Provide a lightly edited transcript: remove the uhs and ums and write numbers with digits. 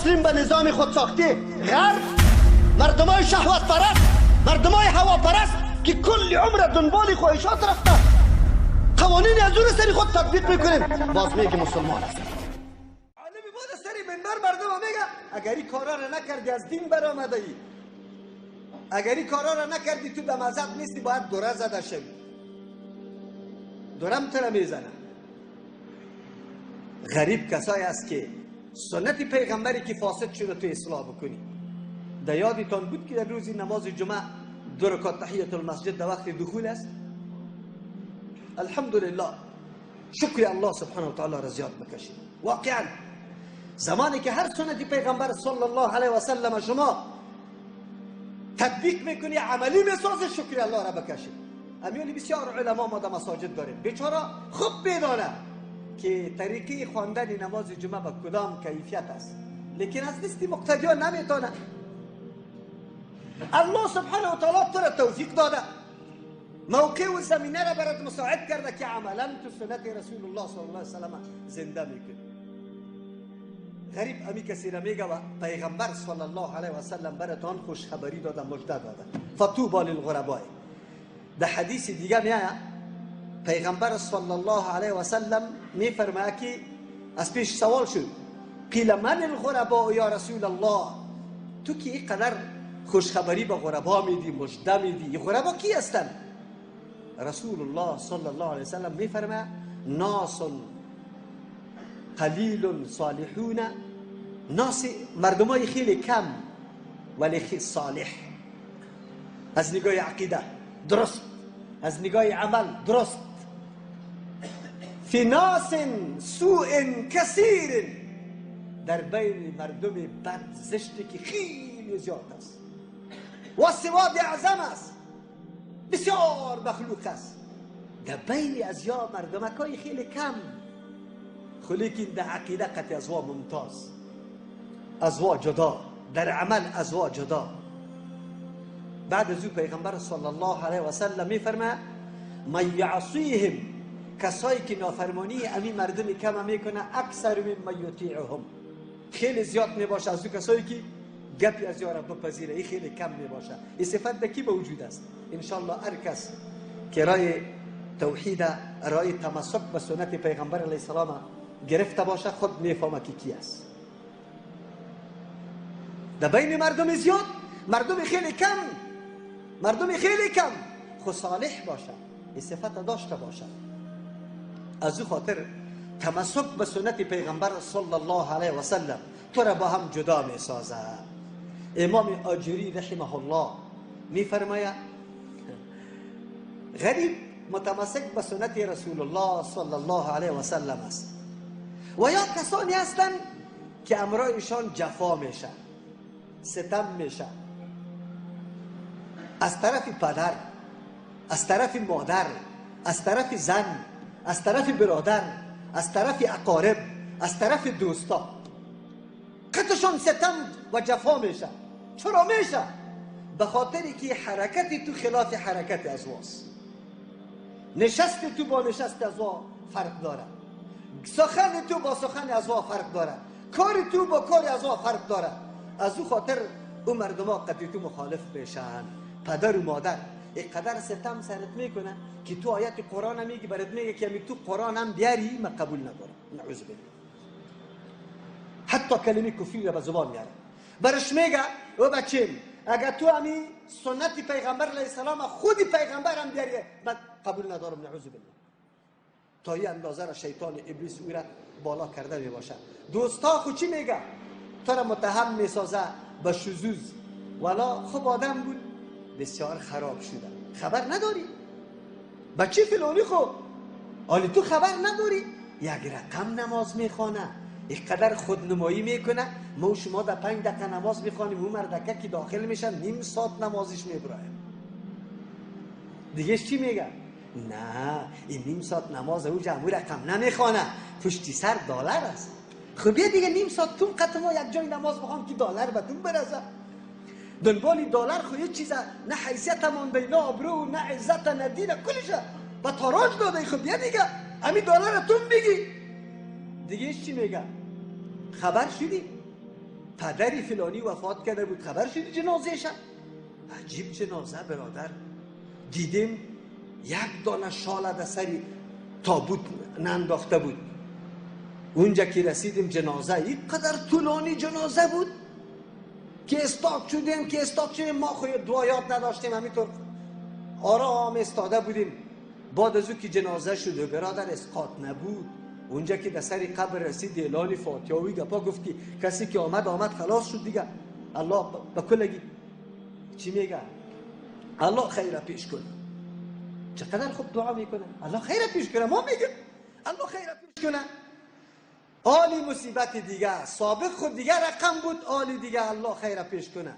تسلیم به نظام خود ساخته غرب، مردمای شهوت پرست، مردمای هوا پرست که کل عمر دنبال خواهشات رفته، قوانین از اون سری خود تطبیق میکنیم، باز میگه مسلمان است. عالمی بود سری منبر مردم میگه اگر این کارا را نکردی از دین برآمده ای، اگر این کارا را نکردی تو به مذهب نیستی، باید دوره زده شوی، دورم تو را میزنه. غریب کسایی است که سنت پیغمبری که فاسد شده تو اصلاح بکنی. در یادتان بود که در روز نماز جمعه 2 رکعت تحیت المسجد در وقت دخول است؟ الحمدلله، شکر الله سبحانه و تعالی را زیاد بکشید. واقعا زمانی که هر سنت پیغمبر صلی الله علیه و سلم شما تطبیق میکنی، عملی میسازی، شکر الله را بکشید. امیالی بسیار علما ما در مساجد داریم، بیچاره خوب میدانه که طریقه خواندن نماز جمعه به کدام کیفیت است، لیکن از دست مقتدیان نمیتونه. الله سبحانه و تعالی تو را توفیق داده، موقع و زمینه را برات مساعد کرده که عملا تو سنت رسول الله صلی الله علیه وسلم زنده میکنی. غریب امی کسی را میگه و پیغمبر صلی الله علیه وسلم براتان خوشخبری داده، مژده داده، فطوبی للغرباء. در حدیث دیگه میآید پیغمبر صلی الله علیه وسلم میفرماید که از پیش سوال شد، قیل من الغرباء یا رسول الله، تو که اینقدر خوشخبری به غربا میدی، مژده میدی، غربا کی هستند؟ رسول الله صلی الله علیه وسلم میفرماید ناس قلیل صالحون، ناس مردمای خیلی کم ولی خیلی صالح، از نگاه عقیده درست، از نگاه عمل درست. فی ناس سوء کثیر، در بین مردم بد زشتی که خیلی زیاد است و سواد اعظم است، بسیار مخلوق است، در بین از یا مردمکای خیلی کم، لیکن در عقیده قطع ازوا ممتاز، ازوا جدا، در عمل ازوا جدا. بعد از او پیغمبر صلی الله علیه و سلم میفرماید من یعصیهم، کسایی که نافرمانی امی مردم کم میکنه، اکثر من یطیعهم، خیلی زیاد میباشه از او کسایی که گپی از یارا بپذیره، این خیلی کم میباشه. این صفت در کی به وجود است؟ انشالله هر کس که رای توحید، رای تمسک به سنت پیغمبر علیه السلام گرفته باشه، خود میفهمه که کی است. در بین مردم زیاد، مردم خیلی کم، مردم خیلی کم خو صالح باشه، این صفت داشته باشه. از او خاطر تمسک به سنت پیغمبر صلی الله علیه و سلم تو را با هم جدا می سازه. امام آجری رحمه الله می فرماید غریب متمسک به سنت رسول الله صلی الله علیه و سلم است، و یا کسانی هستند که امرایشان جفا میشه، ستم میشه، از طرف پدر، از طرف مادر، از طرف زن، از طرف برادر، از طرف اقارب، از طرف دوستا، قطشان ستم و جفا میشه. چرا میشه؟ به خاطری که حرکت تو خلاف حرکت از واست، نشست تو با نشست از وا فرق داره، سخن تو با سخن از وا فرق داره، کار تو با کار از وا فرق داره. از او خاطر او مردم ها قدری تو مخالف بشن. پدر و مادر اینقدر ستم سرت میکنه که تو آیت قرآن هم میگی، برات میگه که تو قرآن هم بیاری من قبول ندارم، نعوذ بالله. حتی کلمه کفری را به زبان میاره، برش میگه او بچیم اگر تو همی سنت پیغمبر علیه السلام خودی پیغمبر هم بیاری من قبول ندارم، نعوذ بالله. تا این اندازه را شیطان ابلیس او را بالا کرده میباشه. دوستا خود چی میگه؟ تو را متهم میسازه به شذوذ، ولا خوب آدم بود بسیار خراب شده، خبر نداری بچه فلانی، خو حالی تو خبر نداری، یک رقم نماز میخوانه، اینقدر خودنمایی میکنه، ما و شما در 5 دقیقه نماز میخوانیم، اون مردکه که داخل میشه نیم ساعت نمازش میبرایه. دیگه چی میگه؟ نه این نیم ساعت نماز او جمعو رقم نمیخوانه، پشتی سر دلار است. خب بیا دیگه نیم ساعت تون قطع ما یک جای نماز بخوام که دلار به تون برسه. دنبال دلار خو یه چیزه، نه حیثیت مانده، نه آبرو، نه عزت، نه دین، کلش با تاراج داده. خب بیا دیگه همین دلار تون بگی. دیگه چی میگه؟ خبر شدی؟ پدری فلانی وفات کرده بود، خبر شدی جنازه شد؟ عجیب جنازه برادر، دیدیم یک دانه شال در سری تابوت ننداخته بود. اونجا که رسیدیم جنازه اینقدر طولانی جنازه بود که استاک شدیم، که استاک شدیم. ما خود دعایات نداشتیم، همینطور آرام استاده بودیم. بعد از او که جنازه شد و برادر اسقاط نبود، اونجا که در سر قبر رسید اعلان فاتحه گپا گفت که کسی که آمد آمد، خلاص شد دیگه. الله به کلگی چی میگه؟ الله خیر پیش کنه. چقدر خوب دعا میکنه، الله خیر پیش کنه. ما میگیم الله خیر پیش کنه. آلی مصیبت دیگه سابق خود دیگه رقم بود، آلی دیگه الله خیر پیش کنه.